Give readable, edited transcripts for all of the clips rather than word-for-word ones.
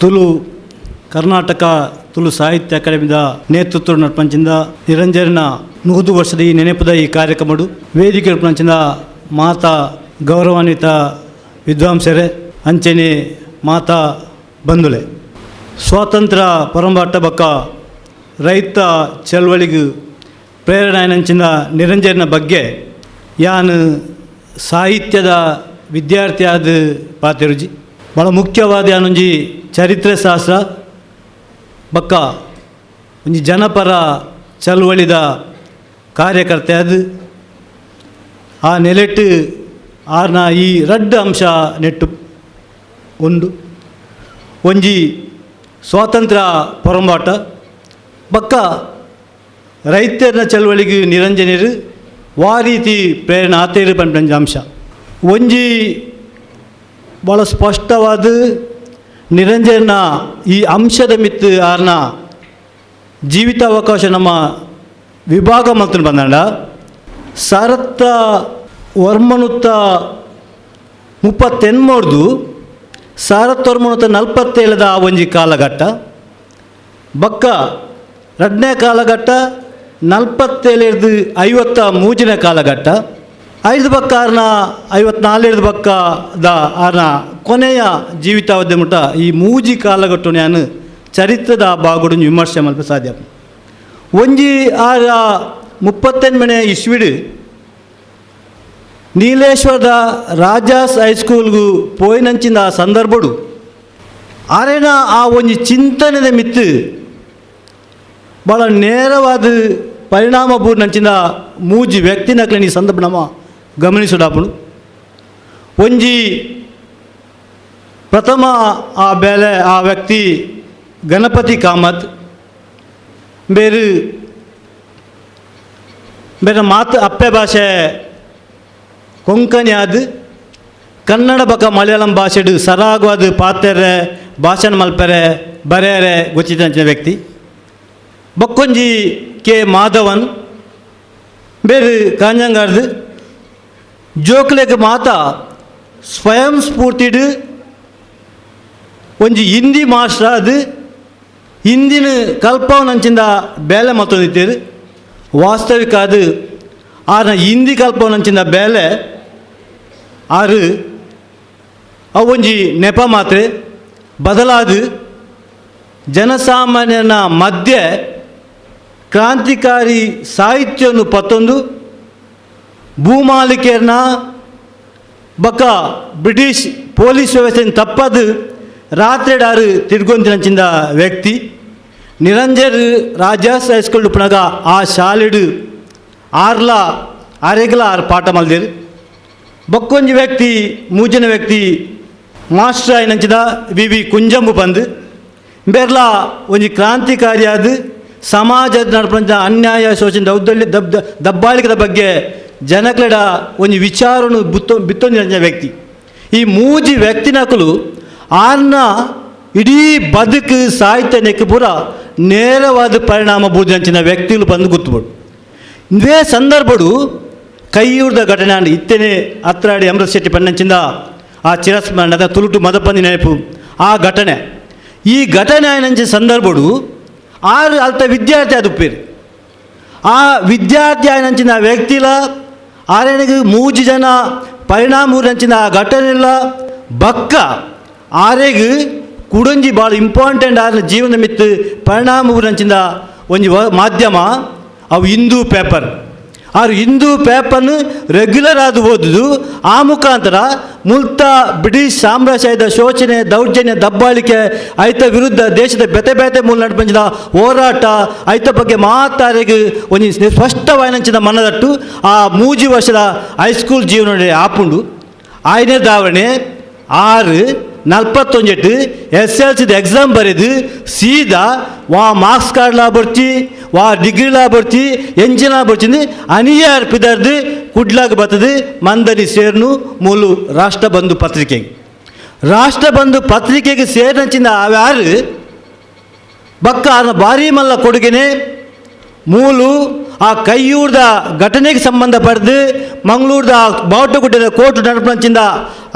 Tulu Karnataka Tulu ಸಾಹಿತ್ಯ ಅಕಾಡೆಮಿದ ನೇತೃತ್ವ ನಡ್ಪಂಚಿಂದ ನಿರಂಜನ 100 ವರ್ಷದ ಈ ನೆನಪುದ ಈ ಕಾರ್ಯಕ್ರಮಡು ವೇದಿಕೆ ಪಂಚಿಂದ ಮಾತಾ ಗೌರವಾನ್ವಿತ ವಿದ್ವಾಂಸರೇ ಅಂಚನೆ ಮಾತಾ ಬಂಧುಲೆ, ಸ್ವಾತಂತ್ರ್ಯ ಪೊರಂಬಾಟ ಬೊಕ್ಕ ರೈತ ಚಳವಳಿಗೆ ಪ್ರೇರಣೆ ನಿರಂಜನ ಬಗ್ಗೆ ಯಾನ್ ಸಾಹಿತ್ಯದ ವಿದ್ಯಾರ್ಥಿಯಾದ ಪಾತೆರುಜಿ. ಭಾಳ ಮುಖ್ಯವಾದ ಯಾನೊಂಜಿ ಚರಿತ್ರೆ ಶಾಸ್ತ್ರ ಬೊಕ್ಕ ಒಂಜಿ ಜನಪರ ಚಳುವಳಿದ ಕಾರ್ಯಕರ್ತೆ ಅದು ಆ ನೆಲೆಟ್ಟು ಆರ್ನ ಈ ರಡ್ಡ್ ಅಂಶ ನೆಟ್ಟು ಉಂಡು. ಒಂಜಿ ಸ್ವಾತಂತ್ರ್ಯ ಪೊರಂಬಾಟ ಬೊಕ್ಕ ರೈತರನ ಚಳುವಳಿಗೆ ನಿರಂಜನರು ವಾ ರೀತಿ ಪ್ರೇರಣೆ ಆತೇರು ಪನ್ಪಂಜಿ ಅಂಶ. ಒಂಜಿ ಭಾಳ ಸ್ಪಷ್ಟವಾದ ನಿರಂಜನ ಈ ಅಂಶದ ಮಿತ್ತು ಆರ್ನ ಜೀವಿತಾವಕಾಶ ನಮ್ಮ ವಿಭಾಗ ಮಲ್ತುಂಡು ಬಂದಂಡ 1938ರ್ದು 1947ದ ಆ ಒಂಜಿ ಕಾಲಘಟ್ಟ ಬೊಕ್ಕ ರಡ್ಡನೇ ಕಾಲಘಟ್ಟ 47ರ್ದು 53ನೇ ಕಾಲಘಟ್ಟ, ಐದು ಬೊಕ್ಕ ಆರ್ನ 54ರ್ದು ಬೊಕ್ಕದ ಆರ್ನ ಕೊನೆಯ ಜೀವಿತಾವಧಿ ಮುಟ್ಟ ಈ ಮೂಜಿ ಕಾಲಘಟ್ಟು ನಾನು ಚರಿತ್ರದ ಭಾಗಡು ವಿಮರ್ಶೆ ಮಲ್ಪ ಸಾಧ್ಯ. ಒಂಜಿ ಆರ 38ನೇ ಇಸ್ವಿಡ್ ನೀಲೇಶ್ವರದ ರಾಜಾಸ್ ಹೈಸ್ಕೂಲ್ಗು ಪೋಯಿನಂಚಿನ ಆ ಸಂದರ್ಭಡು ಆರೇನ ಆ ಒಂಜಿ ಚಿಂತನೆದ ಮಿತ್ತು ಭಾಳ ನೇರವಾದ ಪರಿಣಾಮ ಬೂರ್ನಂಚಿನ ಮೂಜಿ ವ್ಯಕ್ತಿನಕ್ಲೆನ್ ಈ ಸಂದರ್ಭ ನಮ್ಮ ಗಮನಿಸೋಡಾಪುಂಡು. ಒಂಜಿ ಪ್ರಥಮ ಆ ಬೇಲೆ ಆ ವ್ಯಕ್ತಿ ಗಣಪತಿ ಕಾಮತ್. ಬೇರು ಬೇರೆ ಮಾತು ಅಪ್ಪೆ ಭಾಷೆ ಕೊಂಕಣಿ ಆದ್ ಕನ್ನಡ ಬೊಕ ಮಲಯಾಳಂ ಭಾಷೆಡ್ ಸರಾಗವಾದ ಪಾತೆರೆ, ಭಾಷಣ ಮಲ್ಪೆರೆ, ಬರೆಯರೆ ಗೊತ್ತಿದ್ದಂಚಿನ ವ್ಯಕ್ತಿ. ಬೊಕ್ಕೊಂಜಿ ಕೆ ಮಾಧವನ್ ಬೇರು ಕಾಂಜಂಗಾರ್ದು ಜೋಕ್ಲೆಗ್ ಮಾತ ಸ್ವಯಂ ಸ್ಫೂರ್ತಿಡ್ ಒಂಜಿ ಹಿಂದಿ ಮಾಸ್ಟರ್ ಅದು ಹಿಂದಿನ ಕಲ್ಪವನಂಚಿಂದ ಬೇಲೆ ಮತ್ತೊಂದಿತ್ತೇರು. ವಾಸ್ತವಿಕ ಅದು ಆರ್ನ ಹಿಂದಿ ಕಲ್ಪವನಂಚಿಂದ ಬೇಲೆ ಆರು ಅವೊಂಜಿ ನೆಪ ಮಾತ್ರೆ. ಬದಲಾದ ಜನಸಾಮಾನ್ಯನ ಮಧ್ಯೆ ಕ್ರಾಂತಿಕಾರಿ ಸಾಹಿತ್ಯವನ್ನು ಪತ್ತೊಂದು ಭೂಮಾಲೀಕರನ್ನ ಬೊಕ್ಕ ಬ್ರಿಟಿಷ್ ಪೊಲೀಸ್ ವ್ಯವಸ್ಥೆಯನ್ನು ತಪ್ಪದು ರಾತ್ರಿಡಾರು ತಿರ್ಗೊಂತಿನಂಚಿಂದ ವ್ಯಕ್ತಿ ನಿರಂಜರ್. ರಾಜಾಸ್ ಹೈಸ್ಕೂಲ್ ಉಪ್ಪುನಗ ಆ ಶಾಲೆಡು ಆರ್ಲ ಆರೆಗ್ಲ ಆರು ಪಾಠ ಮಲ್ದೇರು. ಬೊಕ್ಕೊಂಜಿ ವ್ಯಕ್ತಿ, ಮೂಜನ ವ್ಯಕ್ತಿ ಮಾಸ್ಟರ್ ಆಯಿನಂಚಿದ ವಿ ವಿ ಕುಂಜಂಬು ಪಂದ್. ಬೇರ್ಲ ಒಂಜಿ ಕ್ರಾಂತಿಕಾರಿಯಾದ ಸಮಾಜದ ನಡಪಂಚ ಅನ್ಯಾಯ, ಶೋಷಣೆ, ದೌರ್ಜನ್ಯ, ದಬ್ಬಾಳಿಕೆದ ಬಗ್ಗೆ ಜನಕ್ಲೆಡ ಒಂಜಿ ವಿಚಾರನು ಬುತ್ತೊ ಬಿತ್ತೊಂದಿನ ವ್ಯಕ್ತಿ. ಈ ಮೂಜಿ ವ್ಯಕ್ತಿನಕುಲು ಆರ್ನ ಇಡೀ ಬದುಕು, ಸಾಹಿತ್ಯ ನೆಕ್ ಪೂರ ನೇರವಾದ ಪರಿಣಾಮ ಬೂರ್ದಂಚಿನ ವ್ಯಕ್ತಿಗಳು ಬಂದು ಗೊತ್ತುಬೋಡು. ಇದೇ ಸಂದರ್ಭಡು ಕೈಯೂರ್ದ ಘಟನೆ ಅಂಡ್ ಇತ್ತೇನೆ ಅತ್ರಾಡಿ ಅಮೃತ ಶೆಟ್ಟಿ ಪನ್ನಂಚಿಂದ ಆ ಚಿರಸ್ಮರಣದ ತುಳುಟು ಮದಪಂದಿ ನೆನಪು ಆ ಘಟನೆ. ಈ ಘಟನೆ ಆಯ್ನಂಚ ಸಂದರ್ಭಡು ಆರು ಅಲ್ತ ವಿದ್ಯಾರ್ಥಿ ಅದು ಉಪ್ಪೇರು. ಆ ವಿದ್ಯಾರ್ಥಿ ಆಯ್ನಂಚಿನ ವ್ಯಕ್ತಿಲ ಆರೇನಿಗೆ ಮೂಜಿ ಜನ ಪರಿಣಾಮ ಊರಂಚಿನ ಆ ಘಟನೆ ಬಕ್ಕ ಆರೆಗ್ ಕುಡೊಂಜಿ ಭಾಳ ಇಂಪಾರ್ಟೆಂಟ್ ಆದ ಜೀವನ ಮಿತ್ತು ಪರಿಣಾಮ ಊರಂಚಿನ ಒಂಜಿ ಮಾಧ್ಯಮ ಅವು ಹಿಂದೂ ಪೇಪರ್. ಆರು ಹಿಂದೂ ಪೇಪರ್ನು ರೆಗ್ಯುಲರ್ ಆದ ಓದುದು. ಆ ಮುಖಾಂತರ ಮುಲ್ತ ಬ್ರಿಟಿಷ್ ಸಾಮ್ರಾಜ್ಯದ ಶೋಷಣೆ, ದೌರ್ಜನ್ಯ, ದಬ್ಬಾಳಿಕೆ ಐತ ವಿರುದ್ಧ ದೇಶದ ಬೇತೆ ಬೇತೆ ಮೂಲ ನಡ್ಪಂಚಿನ ಹೋರಾಟ ಐತ ಬಗ್ಗೆ ಮಾತಾರಿಗೆ ಒಂಜಿ ಸ್ಪಷ್ಟವಾಯಿನಂಚಿನ ಮನದಟ್ಟು ಆ ಮೂಜಿ ವರ್ಷದ ಹೈಸ್ಕೂಲ್ ಜೀವನ ಆಪುಂಡು. ಆಯ್ನೇ ದಾವಣೆ ಆರು 41ಟ್ ಎಸ್ ಎಲ್ ಸಿದ ಎಕ್ಸಾಮ್ ಬರೆದು ಸೀದಾ ವಾ ಮಾರ್ಕ್ಸ್ ಕಾರ್ಡ್ಲಾ ಬರ್ಚಿ, ವಾ ಡಿಗ್ರಿಲಾ ಬರ್ಚಿ, ಎಂಜಿನಾ ಬರ್ಚಿಂದು ಅನಿಯಾರ್ ಪಿದರ್ದು ಕುಡ್ಲಾಗ ಬರ್ತದೆ ಮಂದನಿ ಸೇರ್ನು ಮೂಲು ರಾಷ್ಟ್ರಬಂಧು ಪತ್ರಿಕೆಗೆ. ರಾಷ್ಟ್ರಬಂಧು ಪತ್ರಿಕೆಗೆ ಸೇರಿನಂಚಿನ ಅವ್ಯಾರು ಬಕ್ಕ ಆರ್ನ ಭಾರಿ ಮಲ್ಲ ಕೊಡುಗೆನೆ ಮೂಲು ಆ ಕೈಯೂರ್ದ ಘಟನೆಗೆ ಸಂಬಂಧ ಪಡೆದು ಮಂಗಳೂರದ ಬಾವುಟಗುಡ್ಡದ ಕೋರ್ಟ್ ನಡಪಂಚಿಂದ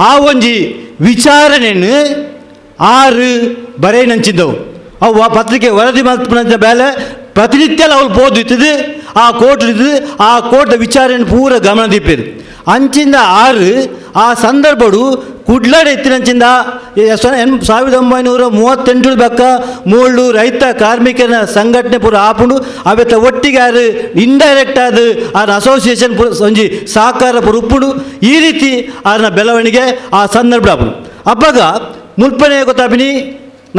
ಆ ಒಂಜಿ ವಿಚಾರಣೆಯನ್ನು ಆರು ಬರೆಯಿನಂಚಿದ್ದವು. ಅವು ಆ ಪತ್ರಿಕೆ ವರದಿ ಮಲ್ಪುನಂಚಿನ ಬೇಲೆ ಪ್ರತಿನಿತ್ಯ ಅವ್ರು ಪೋದು ಇತ್ತದು, ಆ ಕೋರ್ಟ್ ಇತ್ತದು, ಆ ಕೋರ್ಟ್ ವಿಚಾರಣೆ ಪೂರ ಗಮನ ದೀಪೇರು. ಅಂಚಿಂದ ಆರು ಆ ಸಂದರ್ಭಡು ಕುಡ್ಲಡೆ ಇತ್ತಿನಂಚಿಂದ 1938 ಬಕ್ಕ ಮೂಳು ರೈತ ಕಾರ್ಮಿಕರ ಸಂಘಟನೆ ಪೂರ ಆಪುಂಡು. ಅವೆತ್ತ ಒಟ್ಟಿಗೆ ಆರು ಇಂಡೈರೆಕ್ಟ್ ಆದ ಆರ್ ಅಸೋಸಿಯೇಷನ್ ಪೂರ ಒಂಜಿ ಸಹಕಾರ ಪೂರ ಉಪ್ಪುಂಡು. ಈ ರೀತಿ ಆರ್ನ ಬೆಳವಣಿಗೆ ಆ ಸಂದರ್ಭ ಆಪುಂಡು. ಅಪ್ಪಗ ಮುಲ್ಪನೆ ಗೊತ್ತಾಪಿನಿ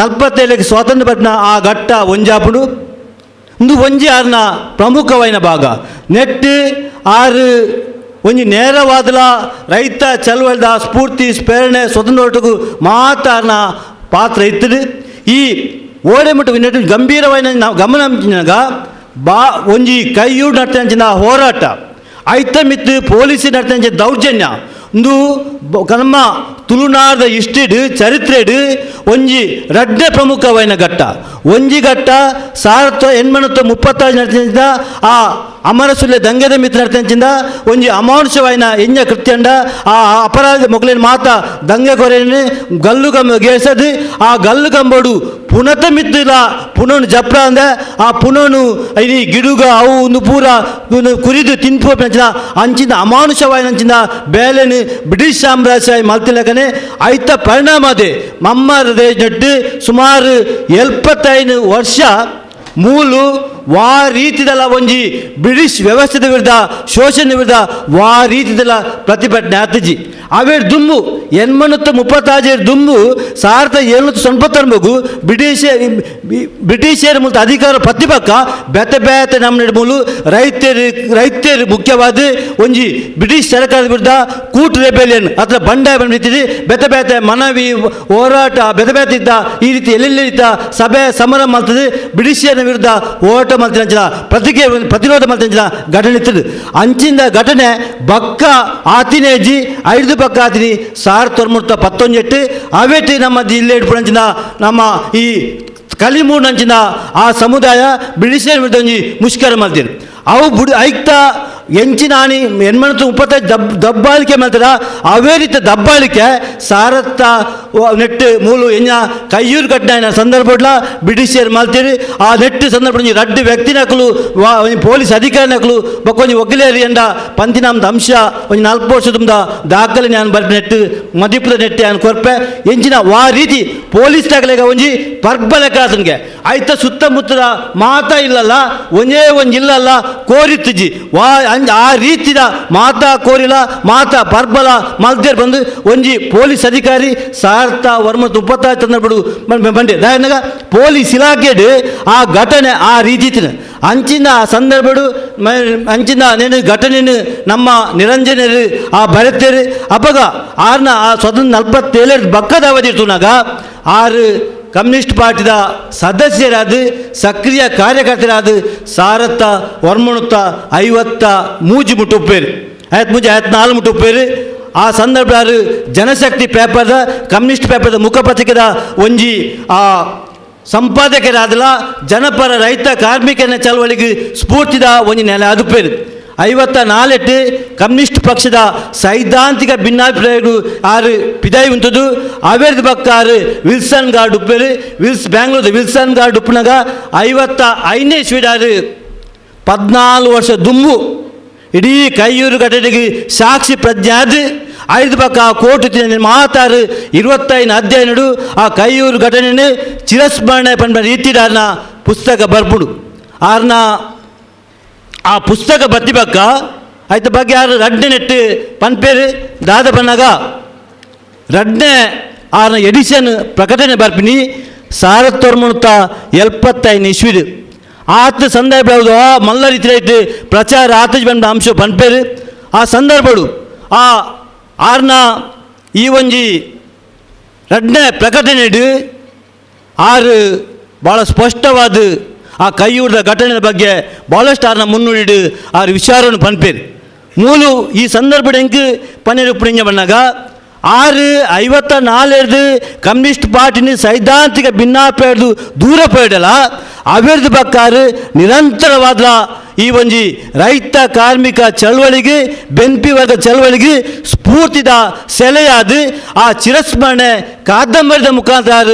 47ಕ್ಕೆ ಸ್ವಾತಂತ್ರ್ಯ ಪಟ್ನ ಆ ಘಟ್ಟ ಒಂಜಾಪುಂಡು. ಇಂದು ಒಂಜಿ ಆರ್ನ ಪ್ರಮುಖವಾಯಿನ ಭಾಗ ನೆಟ್ ಆರು ಒಂಜಿ ನೇರವಾದಲ ರೈತ ಚಳವಳಿದ ಸ್ಫೂರ್ತಿ ಸ್ಫೇರಣೆ ಸ್ವತಂತ್ರ ಹೋರಾಟಕ್ಕೂ ಮಾತಾರ್ನ ಪಾತ್ರ ಇತ್ತದು. ಈ ಓಡೆಮುಟ್ಟು ನೆಟ್ಟು ಗಂಭೀರವಾದ ನಾವು ಗಮನ ಬಾ ಒಂಜಿ ಕೈಯೂಡು ನಡ್ತಂಚಿನ ಹೋರಾಟ ಐತ ಮಿತ್ತು ಪೊಲೀಸ್ ನಡ್ತಂಚಿನ ದೌರ್ಜನ್ಯ ಇಂದು ನಮ್ಮ ತುಳುನಾಡ ಇಷ್ಟಿಡು ಚರಿತ್ರೆಡು ಒಂಜಿ ರಡ್ಡೆ ಪ್ರಮುಖವಾಯಿನ ಘಟ್ಟ. ಒಂಜಿ ಘಟ್ಟ 1836 ನಡ್ತಿದ್ದ ಆ ಅಮರಸುಲ್ಲೆ ದಂಗೆದ ಮಿತ್ರ ನಡ್ತಿಂದ ಒಂಜಿ ಅಮಾನುಷವಾಯಿನ ಎಂಜ ಕೃತ್ಯಂಡ ಆ ಅಪರಾಧ ಮೊಗಲಿನ ಮಾತ ದಂಗೆ ಕೊರೆಯನ್ನು ಗಲ್ಲು ಕಂಬ ಗೇಸದು ಆ ಗಲ್ಲು ಕಂಬಡು ಪುನತ ಮಿತ್ತಿಲ್ಲ ಪುನನು ಜಪ್ರ ಅಂದೆ ಆ ಪುನನು ಇಡೀ ಗಿಡುಗ ಅವು ಒಂದು ಪೂರ ಕುರಿದು ತಿನ್ಪೋಪಿನ ಅಂಚಿನ ಅಮಾನುಷವಾಯಿನ ಅಂಚಿನ ಬೇಲೆನು ಬ್ರಿಟಿಷ್ ಸಾಮ್ರಾಜ್ಯ ಮಲ್ತಿಲಕನೆ ಐತ ಪರಿಣಾಮ ಅದೇ ಮಮ್ಮರ ನೆಟ್ಟು ಸುಮಾರು 75 ವರ್ಷ ಮೂಲು ವಾ ರೀತಿದಲ್ಲ ಒಂಜಿ ಬ್ರಿಟಿಷ್ ವ್ಯವಸ್ಥೆದ ವಿರುದ್ಧ ಶೋಷಣೆ ವಿರುದ್ಧ ವಾ ರೀತಿದಲ್ಲ ಪ್ರತಿಭಟನೆ ಆತಜಿ. ಅವೇರ್ ದುಂಬು 836 ದುಂಬು 1799 ಬ್ರಿಟಿಷರ ಮೂಲಕ ಅಧಿಕಾರ ಪ್ರತಿಪಕ್ಕ ಬೆತ್ತ ಬೇತೆ ನಮ್ಮ ಮೂಲು ರೈತರು ರೈತರು ಮುಖ್ಯವಾದ ಒಂಜಿ ಬ್ರಿಟಿಷ್ ಸರ್ಕಾರದ ವಿರುದ್ಧ ಕೂಟ್ ರೆಬೆಲಿಯನ್ ಅಥವಾ ಬಂಡಾಯ ಬಂದಿದ್ದೀರಿ ಬೆತ್ತ ಬೇತೆ ಮನವಿ ಹೋರಾಟ ಬೆತ್ತ ಬೇತೆ ಇದ್ದ ಈ ರೀತಿ ಎಲ್ಲೆಲ್ಲಿ ಇದ್ದ ಸಭೆ ಸಮರ ಮಾಡ್ತದೆ ಬ್ರಿಟಿಷರ ವಿರುದ್ಧ ಹೋರಾಟ ಮಲ್ತಿನಂಚಿನ ಪ್ರತಿಕ್ರಿಯೆ ಪ್ರತಿರೋಧ ಮಲ್ತಿನಂಚಿನ ಘಟನೆ ಇತ್ತದು. ಅಂಚಿಂದ ಘಟನೆ ಬಕ್ಕ ಆತಿನೇಜಿ ಐದು ಬಕ್ಕ ಆತಿನಿ 1998 ಅವೇಟಿ ನಮ್ಮ ಜಿಲ್ಲೆ ಇಡ್ಪುನಂಚಿನ ನಮ್ಮ ಈ ಕಲಿಮೂಡಿನಂಚಿನ ಆ ಸಮುದಾಯ ಬ್ರಿಟಿಷರ ವಿರುದ್ಧ ಒಂಜಿ ಮುಷ್ಕರ ಮಲ್ತಿರು. ಅವು ಬುಡಿ ಐಕ್ತ ಎಂಚಿನಾನಿ 835 ದಬ್ಬಾಳಿಕೆ ಮಾಡ್ತಾರ. ಅವೇ ರೀತಿ ದಬ್ಬಾಳಿಕೆ ಸಾರತ್ತ ನೆಟ್ಟು ಮೂಲು ಎಂಜ ಕೈಯೂರು ಘಟನೆ ಸಂದರ್ಭಡ್ಲ ಬ್ರಿಟಿಷರು ಮಲ್ತೀರಿ. ಆ ನೆಟ್ಟು ಸಂದರ್ಭ ಒಂಜಿ ರಡ್ಡು ವ್ಯಕ್ತಿನಕಲು ಒಂಜಿ ಪೊಲೀಸ್ ಅಧಿಕಾರಿನಕಲು ಬೊಕ್ಕ ಒಂಜಿ ಒಗ್ಗಲೇರಿ ಎಂಡ ಪಂತಿನಾಮದ ಅಂಶ ಒಂಜಿ 4 ವರ್ಷದ ದಾಖಲೆ ನಾನು ಬರ್ಪ ನೆಟ್ಟು ಮದಿಪುದ ನೆಟ್ಟು ನಾನು ಕೊರ್ಪೆ ಎಂಚಿನ ವಾ ರೀತಿ ಪೊಲೀಸ್ ದಾಖಲೆಗ ಒಂಜಿ ಪರ್ಬಲಕ ಆತನಿಗೆ ಐತ ಸುತ್ತಮುತ್ತದ ಮಾತಾ ಇಲ್ಲಲ್ಲ ಒಂಜೇ ಒಂಜಿ ಇಲ್ಲಲ್ಲ ಕೋರಿತ್ತುಜಿ ವಾ ಆ ರೀತಿದ ಮಾತಾ ಕೋರಿಲ ಮಾತಾ ಪರ್ಬಲ ಮಲ್ತೇರ್ ಬಂದು ಒಂಜಿ ಪೊಲೀಸ್ ಅಧಿಕಾರಿ 1936 ತಂದಬಿಡು ಬಂಡೆ ದಾಯನಾಗ ಪೊಲೀಸ್ ಇಲಾಖೆಡು ಆ ಘಟನೆ ಆ ರೀತಿ ಅಂಚಿನ ಆ ಸಂದರ್ಭಡು ಅಂಚಿನ ನೇನು ಘಟನೆನು ನಮ್ಮ ನಿರಂಜನರು ಆ ಭರತರು ಅಪಗ ಆರ್ನ ಆ ಸ್ವತಂತ್ರ 47 ಬಕ್ಕದ ಅವಧಿ ಇರ್ತುನಾಗ ಆರು ಕಮ್ಯುನಿಸ್ಟ್ ಪಾರ್ಟಿದ ಸದಸ್ಯರಾದ ಸಕ್ರಿಯ ಕಾರ್ಯಕರ್ತರಾದ 1953 ಮುಟ್ಟುಪ್ಪೇರು 53 54 ಮುಟ್ಟುಪ್ಪೇರು. ಆ ಸಂದರ್ಭ ಜನಶಕ್ತಿ ಪೇಪರ್ದ ಕಮ್ಯುನಿಸ್ಟ್ ಪೇಪರ್ದ ಮುಖಪತ್ರಿಕೆದ ಒಂಜಿ ಆ ಸಂಪಾದಕರಾದಲ ಜನಪರ ರೈತ ಕಾರ್ಮಿಕನ ಚಳವಳಿಗೆ ಸ್ಫೂರ್ತಿದ ಒಂಜಿ ನೆಲೆ ಅದುಪೇರು. 54 ಕಮ್ಯುನಿಸ್ಟ್ ಪಕ್ಷದ ಸೈದ್ಧಾಂತಿಕ ಭಿನ್ನಾಭಿಪ್ರಾಯಗಳು ಆರು ಪಿದಾಯಿ ಉಂಟದು. ಅವೇರ್ದ ಬಕ್ಕ ಆರು ವಿಲ್ಸನ್ ಗಾರ್ಡ್ ಉಪ್ಪೇರು ಬ್ಯಾಂಗ್ಳೂರ್ದ ವಿಲ್ಸನ್ ಗಾರ್ಡ್ ಉಪ್ಪುನಾಗ 55ನೇ ಇಸ್ವಿಡಾರು 14 ವರ್ಷ ದುಂಬು ಇಡೀ ಕೈಯೂರು ಘಟನೆಗೆ ಸಾಕ್ಷಿ ಪ್ರಜ್ಞಾದ ಐದು ಪಕ್ಕ ಆ ಕೋರ್ಟ್ ಮಾತಾರು 25 ಅಧ್ಯಯನಡು ಆ ಕೈಯೂರು ಘಟನೆ ಚಿರಸ್ಮರಣೆ ಪಂಡ ರೀತಿಡಾರ್ನ ಪುಸ್ತಕ ಬರ್ಪುಡು. ಆರ್ನ ಆ ಪುಸ್ತಕ ಬತ್ತಿ ಪಕ್ಕ ಆಯ್ತ ಬಗ್ಗೆ ಯಾರು ರಡ್ನೆ ನೆಟ್ಟು ಪನ್ಪೇರು ದಾದ ಬನ್ನಾಗ ರಡ್ನೆ ಆರ್ನ ಎಡಿಷನ್ ಪ್ರಕಟಣೆ ಬರ್ಪಿನಿ 1975 ಇಸ್ವಿಡು. ಆತ ಸಂದರ್ಭ ಯಾವುದು ಆ ಮಲ್ಲ ರೀತಿ ರೈಟ್ ಪ್ರಚಾರ ಆತ ಬಂದ ಅಂಶ ಪನ್ಪೇರು. ಆ ಸಂದರ್ಭಡು ಆ ಆರ್ನ ಈ ಒಂಜಿ ರಡ್ನೆ ಪ್ರಕಟಣೆಡು ಆರು ಭಾಳ ಸ್ಪಷ್ಟವಾದ ಆ ಕೈಯೂರದ ಘಟನೆಯ ಬಗ್ಗೆ ಭಾಳಷ್ಟು ಆರ್ನ ಮುನ್ನುಡಿಡು ಆರು ವಿಚಾರವನ್ನು ಪನ್ಪೇರು. ಮೂಲು ಈ ಸಂದರ್ಭ ಎಂಕ್ ಪನ್ನೇರು ಪುಣಿಂಜ ಬಣ್ಣಾಗ 654 communist ಪಾರ್ಟಿನ ಸೈದ್ಧಾಂತಿಕ ಭಿನ್ನಾಪೇಡ್ದು ದೂರ ಪೋಯಡಲ ಅಭಿವೃದ್ಧಿ ಬಕ್ಕಾರು ನಿರಂತರವಾದ ಈ ಒಂಜಿ ರೈತ ಕಾರ್ಮಿಕ ಚಳವಳಿಗೆ ಬೆನ್ಪಿ ವರ್ಗ ಚಳವಳಿಗೆ ಸ್ಫೂರ್ತಿದ ಸೆಲೆಯಾದ ಆ ಚಿರಸ್ಮರಣೆ ಕಾದಂಬರಿದ ಮುಖಾಂತರ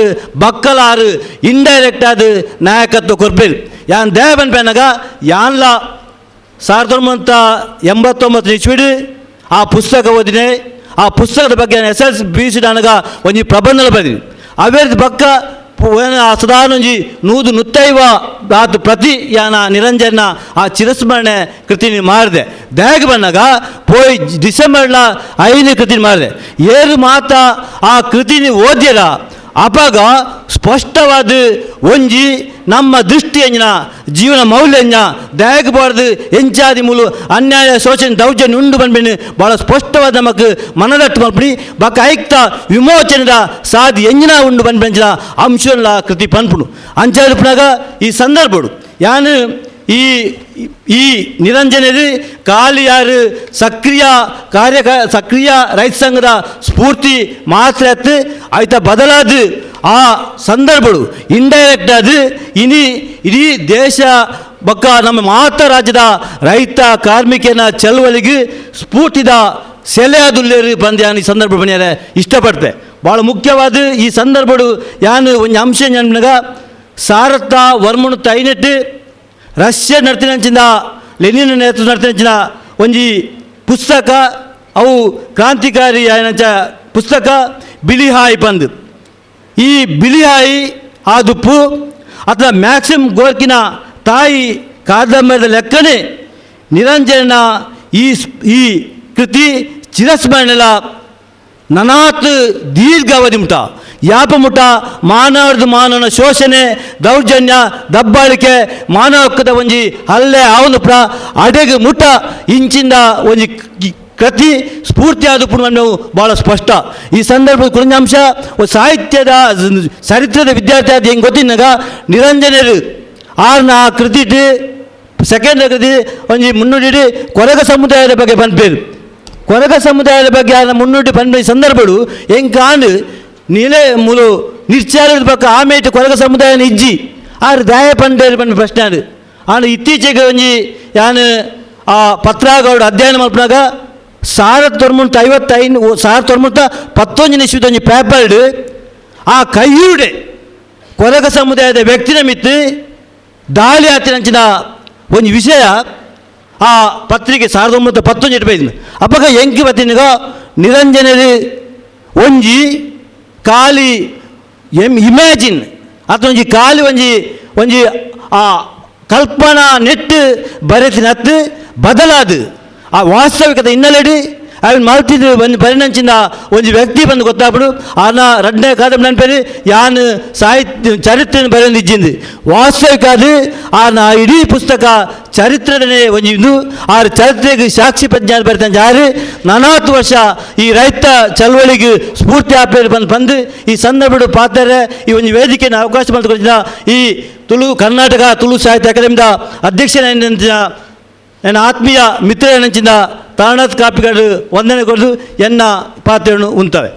ಬಕ್ಕಲಾರು ಇಂಡೈರೆಕ್ಟ್ ಆದ ನಾಯಕತ್ವ ಕೊರ್ಪೇರು. ಯಾನ್ ದೇವನ್ ಪೆನಗ ಯಾನ್ಲ 1989 ಇಸ್ವಿಡ್ ಆ ಪುಸ್ತಕ ಓದಿನೆ. ಆ ಪುಸ್ತಕದ ಬಗ್ಗೆ S L B C ನನಗ ಒಂಜಿ ಪ್ರಬಂಧ ಬರೆದಿ. ಅವೇರ್ದ ಬಕ್ಕ ಸದಾನ ಒಂಜಿ 150 ಆತು ಪ್ರತಿ ಯಾನ ನಿರಂಜನ ಆ ಚಿರಸ್ಮರಣೆ ಕೃತಿನಿ ಮಾಡಿದೆ. ದ್ಯಾಗ ಬಂದಾಗ ಪೋಯ್ ಡಿಸೆಂಬರ್ಲ 5 ಕೃತಿನಿ ಮಾಡಿದೆ. ಏರು ಮಾತ ಆ ಕೃತಿನಿ ಓದ್ಯರ ಅಪಾಗ ಸ್ಪಷ್ಟವಾದ ಒಂಜಿ ನಮ್ಮ ದೃಷ್ಟಿ ಎಂಜಿನ ಜೀವನ ಮೌಲ್ಯಂಜ ದ್ಯಾಗಬಾರ್ದು ಎಂಚಾದಿ ಮೂಲು ಅನ್ಯಾಯ ಶೋಷಣೆ ದೌರ್ಜನ್ಯ ಉಂಡು ಬಂದ್ಬಿಟ್ಟು ಭಾಳ ಸ್ಪಷ್ಟವಾದ ನಮಕ್ ಮನದಟ್ಟು ಮಲ್ಪಡಿ ಬಕ್ಕ ಐಕ್ತ ವಿಮೋಚನೆದ ಸಾದಿ ಎಂಜಿನ ಉಂಡು ಬಂದ್ಬಂಚಿನ ಅಂಶಲ್ಲ ಕೃತಿ ಪನ್ಪುಡು ಅಂಚಾದಿಪ್ಪುನಾಗ ಈ ಸಂದರ್ಭಡು ಯಾನು ಈ ಈ ನಿರಂಜನರು ಖಾಲಿ ಯಾರು ಸಕ್ರಿಯ ಕಾರ್ಯ ಸಕ್ರಿಯ ರೈತ ಸಂಘದ ಸ್ಫೂರ್ತಿ ಮಾತ್ರ ಆಯ್ತ ಬದಲಾದ ಆ ಸಂದರ್ಭಗಳು ಇಂಡೈರೆಕ್ಟ್ ಅದು ಇನಿ ಇಡೀ ದೇಶ ಬಕ್ಕ ನಮ್ಮ ಮಾತ ರಾಜ್ಯದ ರೈತ ಕಾರ್ಮಿಕನ ಚಳವಳಿಗೆ ಸ್ಫೂರ್ತಿದ ಸೆಲೆಯಾದುಲ್ಲೇರು ಬಂದು ಯಾನು ಈ ಸಂದರ್ಭ ಬನ್ನಿಯಾರೆ ಇಷ್ಟಪಡ್ತೆ. ಭಾಳ ಮುಖ್ಯವಾದ ಈ ಸಂದರ್ಭಡು ಯಾನು ಒಂದು ಅಂಶ ನನಗ 1958 ರಷ್ಯಾ ನಡ್ತಿನಂಚಿನ ಲೆನಿನ್ ನೇತೃತ್ವ ನಡ್ತಿನಂಚಿನ ಒಂಜಿ ಪುಸ್ತಕ ಅವು ಕ್ರಾಂತಿಕಾರಿ ಆಯನಂಚ ಪುಸ್ತಕ ಬಿಳಿಹಾಯಿ ಬಂದು. ಈ ಬಿಳಿಹಾಯಿ ಆದುಪ್ಪು ಅಥವಾ ಮ್ಯಾಕ್ಸಿಮ್ ಗೋರ್ಕಿನ ತಾಯಿ ಕಾದಂಬರಿದ ಲೆಕ್ಕನೆ ನಿರಂಜನ ಈ ಈ ಕೃತಿ ಚಿರಸ್ಮರಣೆಲ ನನಾತ್ ದೀರ್ಘಾವಧಿ ಮುಟ ಯಾಪ ಮುಟ ಮಾನವರದು ಮಾನವನ ಶೋಷಣೆ ದೌರ್ಜನ್ಯ ದಬ್ಬಾಳಿಕೆ ಮಾನವ ಹಕ್ಕದ ಒಂಜಿ ಹಲ್ಲೆ ಆವನು ಪ್ರ ಅಡೆಗೆ ಮುಟ ಇಂಚಿಂದ ಒಂಜಿ ಕೃತಿ ಸ್ಫೂರ್ತಿಯಾದ ಪುಣ್ಯವು ಭಾಳ ಸ್ಪಷ್ಟ. ಈ ಸಂದರ್ಭದ ಕುರಂಜಾಂಶ ಸಾಹಿತ್ಯದ ಚರಿತ್ರದ ವಿದ್ಯಾರ್ಥಿ ಆದ ಹೆಂಗೆ ಗೊತ್ತಿನಾಗ ನಿರಂಜನರು ಆರ್ನ ಆ ಕೃತಿ ಸೆಕೆಂಡ್ ಕೃತಿ ಒಂಜಿ ಮುನ್ನುಡಿ ಕೊರಗ ಸಮುದಾಯದ ಬಗ್ಗೆ ಪನ್ಪೇರು. ಕೊರಗ ಸಮುದಾಯದ ಬಗ್ಗೆ ಆರ್ನ ಮುನ್ನುಡಿ ಪನ್ಪೆ ಸಂದರ್ಭಡು ಹೆಂಗೆ ಕಾಣು ನೀಲೇ ಮೂಲು ನಿರ್ಚಾರದ ಪಕ್ಕ ಆಮೇಟ್ ಕೊರಗ ಸಮುದಾಯನ ಇಜ್ಜಿ ಆರು ದಾಯ ಪಂಡೇರು ಪಂಡ ಪ್ರಶ್ನೆ ಅದು. ಆಂಡ ಇತ್ತೀಚೆಗೆ ಒಂಜಿ ಯಾನು ಆ ಪತ್ರಾಗೌಡ ಅಧ್ಯಯನ ಮಲ್ಪನಾಗ 1955 1911 ಇಸ್ವಿದ ಒಂಜಿ ಪೇಪರ್ಡ್ ಆ ಕೈಯೂಡೆ ಕೊರಗ ಸಮುದಾಯದ ವ್ಯಕ್ತಿನ ಮಿತ್ತು ದಾಳಿ ಆತಿನಂಚಿನ ಒಂಜಿ ವಿಷಯ ಆ ಪತ್ರಿಕೆ 1919 ಇಟ್ಬೈದಿನ. ಅಪ್ಪಗ ಎಂಕಿ ಬತ್ತಿನಗ ನಿರಂಜನರು ಒಂಜಿ ಖಾಲಿ ಎಮ್ ಇಮ್ಯಾಜಿನ್ ಅಥವಾ ಒಂಜಿ ಖಾಲಿ ಒಂಜಿ ಒಂಜಿ ಆ ಕಲ್ಪನಾ ನೆಟ್ಟು ಬರೆತಿನತ್ತು ಬದಲಾದು ಆ ವಾಸ್ತವಿಕತೆ ಹಿನ್ನೆಲೆಡಿ ಅವನು ಮಲ್ತಿದ್ದು ಒಂದು ಪರಿಣಂಚಿನ ಒಂಜಿ ವ್ಯಕ್ತಿ ಬಂದು ಗೊತ್ತಾಗ್ಬಿಡು. ಆನ ರಡ್ನೇ ಕಾದಂಬರಿ ನೆನಪೇರಿ ಯಾನು ಸಾಹಿತ್ಯ ಚರಿತ್ರೆ ಬರೆಯೊಂದು ವಾಸ್ತವಿಕ ಅದು ಆನ ಇಡೀ ಪುಸ್ತಕ ಚರಿತ್ರೆನೇ ಒಂಜಿ ಇದು ಆರು ಚರಿತ್ರೆಗೆ ಸಾಕ್ಷಿ ಪ್ರಜ್ಞಾನ ಬರಿತಾನೆ ಯಾರು 40 ವರ್ಷ ಈ ರೈತ ಚಳವಳಿಗೆ ಸ್ಫೂರ್ತಿ ಆಪೇರು ಬಂದು ಬಂದು ಈ ಸಂದರ್ಭ ಪಾತ್ರೆ ಈ ಒಂದು ವೇದಿಕೆಯನ್ನು ಅವಕಾಶ ಮಾಡಿಕೊಟ್ಟಿದ್ದ ಈ ತುಳು ಕರ್ನಾಟಕ ತುಳು ಸಾಹಿತ್ಯ ಅಕಾಡೆಮಿದ ಅಧ್ಯಕ್ಷನ ನನ್ನ ಆತ್ಮೀಯ ಮಿತ್ರನಂಚಿನ ತಾರಣಾಥ್ ಕಾಪಿಗಳು ವಂದನೆ ಕೊಡಲು ಎನ್ನ ಪಾತ್ರೆಯನ್ನು ಉಂತವೆ.